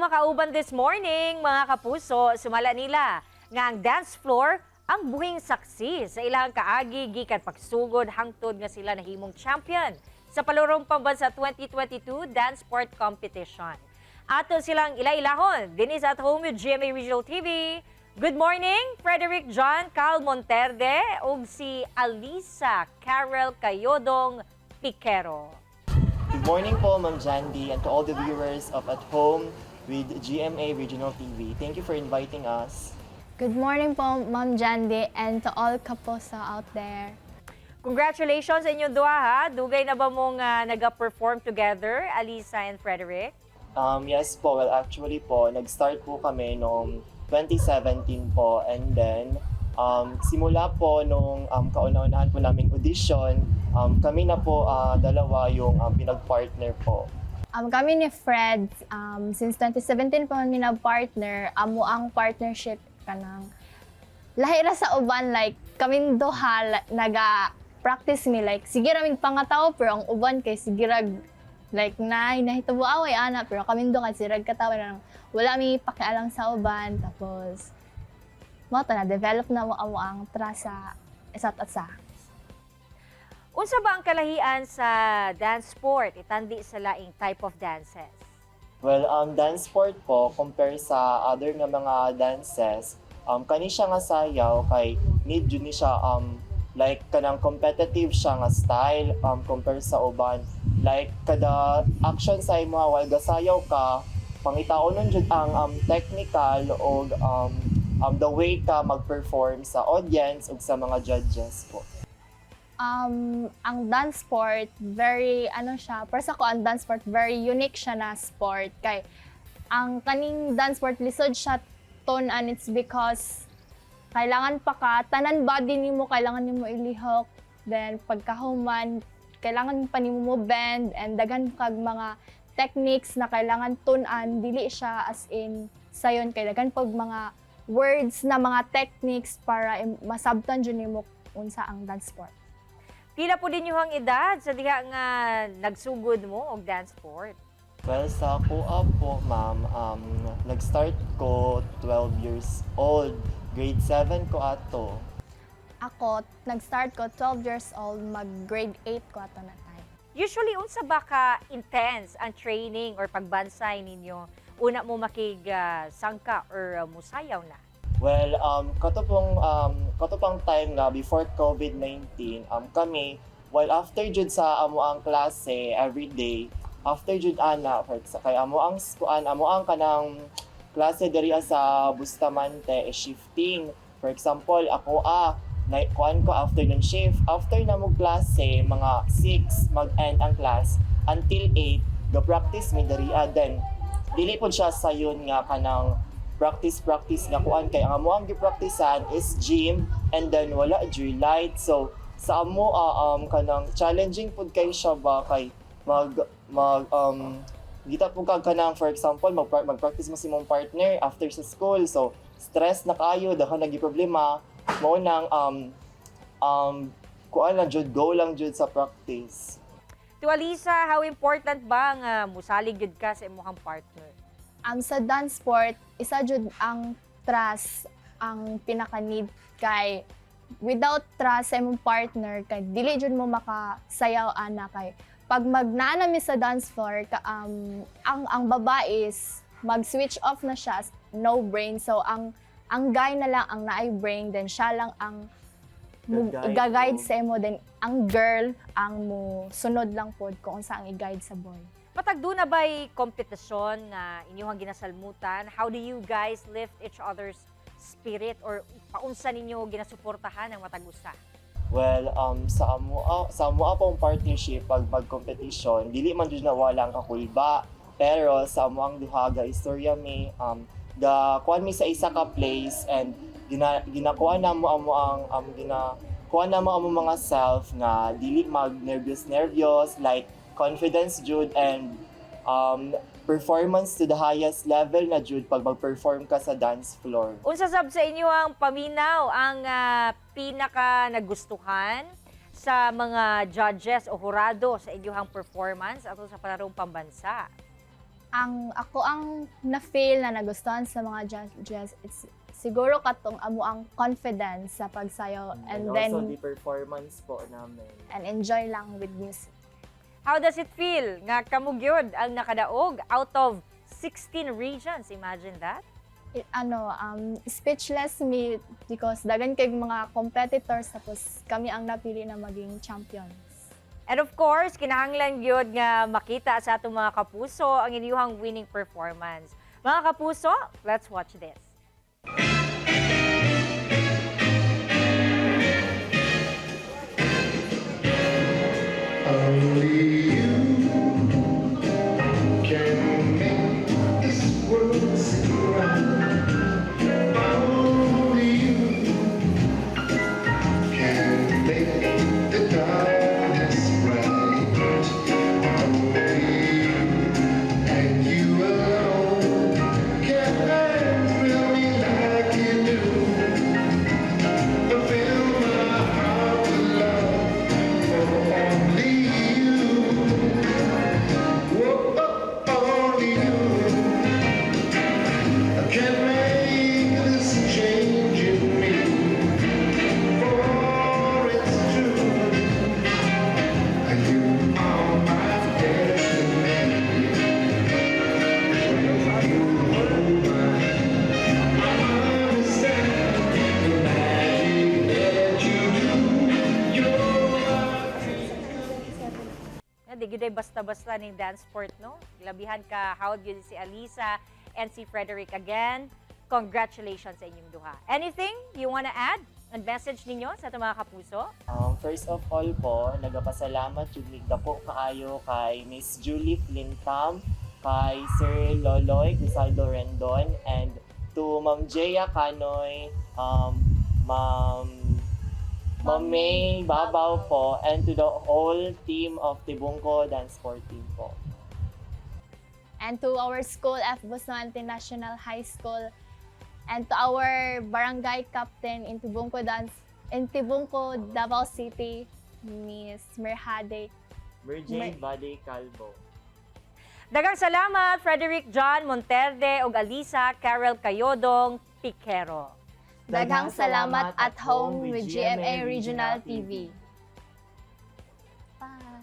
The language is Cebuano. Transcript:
Makauban this morning, mga kapuso, sumala nila nga ang dance floor ang buhing saksi sa ilang kaagi gikan pagsugod hangtod nga sila nahimong champion sa Palarong Pambansa 2022 Dance Sport Competition. Ato silang ila-ilahon dinhi sa At Home with GMA Regional TV. Good morning, Frederick John Cal Monterde ug si Alisa Carol Cayodong Piquero. Good morning po, Ma'am Jandy, and to all the viewers of At Home with GMA Regional TV. Thank you for inviting us. Good morning po, Ma'am Jandy, and to all kapuso out there. Congratulations sa inyong duha ha. Dugay na ba mong naga-perform together, Alisa and Frederick? Yes po, well, actually po, nag-start po kami noong 2017 po and then simula po nung kauna-unahan po naming audition, kami na po dalawa yung pinag-partner po. Kami ni Fred, since 2017 po kami nag-partner, amo ang partnership kanang lahi ra sa uban, like kaming duha naga-practice mi, like sige ra mig pangataw, pero ang uban kay sige rag like na nahitabo away ana, pero kaming duha sige rag katawa na wala mi pakialam sa uban. Tapos mao to na develop na mo amo ang trust sa isa't isa. Unsa ba ang kalahian sa dance sport itandi sa laing type of dances? Well, dance sport po, compare sa other nga mga dances, kani siya nga sayaw kay need jud ni siya like kanang competitive siya nga style compare sa uban. Like kada action sa imo while gasayaw ka, pangitaon nun jud ang technical o the way ka mag-perform sa audience ug sa mga judges po. Ang dance sport, very, ano siya, para sa ko, ang dance sport, very unique siya na sport. Kay, ang kaning dance sport, lisod siya tun-an, it's because kailangan pa ka, tanan body nimo kailangan nimo ilihok, then pagkahuman, kailangan pa nimo mo bend, and daghan kag mga techniques na kailangan tun-an, dili siya as in sayon kay daghan pag mga words na mga techniques para masabtan jud nimo unsa ang dance sport. Pila po din ang edad sa diha nga nagsugod mo og dance sport? Well, sa akoa po, ma'am, nag-start ko 12 years old. Grade 7 ko ato. Ako, nag-start ko 12 years old, mag-grade 8 ko ato na time. Usually, unsa ba ka intense ang training or pagbansay ninyo? Una mo makig sangka or musayaw na? Well, kato pang time nga before COVID-19, kami, well, after jud sa amo ang klase every day, after jud ana, for kay amo ang kuan, amo ang kanang klase diri sa Bustamante is shifting. For example, ako na kuan ko afternoon shift. After na mo klase, mga 6 mag-end ang class until 8, go practice mi diri. Then dili pod siya sayon nga kanang practice practice nga kuan kay ang amo ang gipracticean is gym and then wala juy light, so sa amo kanang challenging pud kay siya ba kay mag mag gita pud kag kanang, for example, mag-practice mo si mong partner after sa school, so stress na kayo, daghan nagi problema mao nang kuan lang jud, go lang jud sa practice. To Alisa, how important ba nga musalig jud ka sa imong partner? Sa dance sport, isa jud ang trust ang pinaka-need kay without trust sa imong partner kay dili jud mo makasayaw ana, kay pag magnana mi sa dance floor ka, ang babae is mag-switch off na siya, no brain, so ang guy na lang ang naay brain, then siya lang ang Gag-guide i-guide mo. Sa imo, then ang girl ang mo sunod lang pod kung unsa ang i-guide sa boy. Matag duna ba'y kompetisyon nga inyong ginasalmutan? How do you guys lift each other's spirit or paunsa ninyo ginasuportahan ang matag usa? Well, sa amo pong partnership pag mag-competition, dili man jud na wala ang kakulba. Pero sa amo ang duha ga istorya mi, ga kuan mi sa isa ka place and ginakuha na mo amo ang gina kuha na mo amo mga self nga dili mag nervous nervous, like confidence jud and performance to the highest level na jud pag mag-perform ka sa dance floor. Unsa sab sa inyo ang paminaw ang pinaka nagustuhan sa mga judges o hurado sa inyong performance ato sa Palarong Pambansa? Ang ako ang na-feel na nagustuhan sa mga judges, it's siguro katong amo ang confidence sa pagsayaw and and then also the performance po namin. And enjoy lang with music. How does it feel nga kamo gyud ang nakadaog out of 16 regions? Imagine that. Ano, speechless me because daghan kay mga competitors, tapos kami ang napili na maging champions. And of course, kinahanglan gyud nga makita sa atong mga kapuso ang inyong winning performance. Mga kapuso, let's watch this. Only you can make this world seem right. Only you can make the darkness bright. Only you and you alone can thrill me like you do. Fill my heart with love for only you. Whoa, only you can make this change in me. For it's true, you are my destiny. When you hold my hand, I understand the magic that you do. You're my Nga, di gyud ay basta-basta ning dance sport, no? Labihan ka how gyud si Alisa and si Frederick again. Congratulations sa inyong duha. Anything you wanna add and message ninyo sa atong mga kapuso? First of all po, nagapasalamat jud mig dako kaayo kay Miss Julie Flintam, kay Sir Loloy Crisaldo Rendon, and to Ma'am Jaya Canoy, Ma'am May Babaw po, and to the whole team of Tibungko Dance Sport Team po. And to our school, F. Bustamante National High School, and to our barangay captain in Tibungco Dance, in Tibungco, Davao City, Miss Merhade. Merjane Bade Calvo. Daghang salamat, Frederick John Monterde ug Alisa Carol Cayodong Piquero. Daghang salamat at home with GMA Regional TV.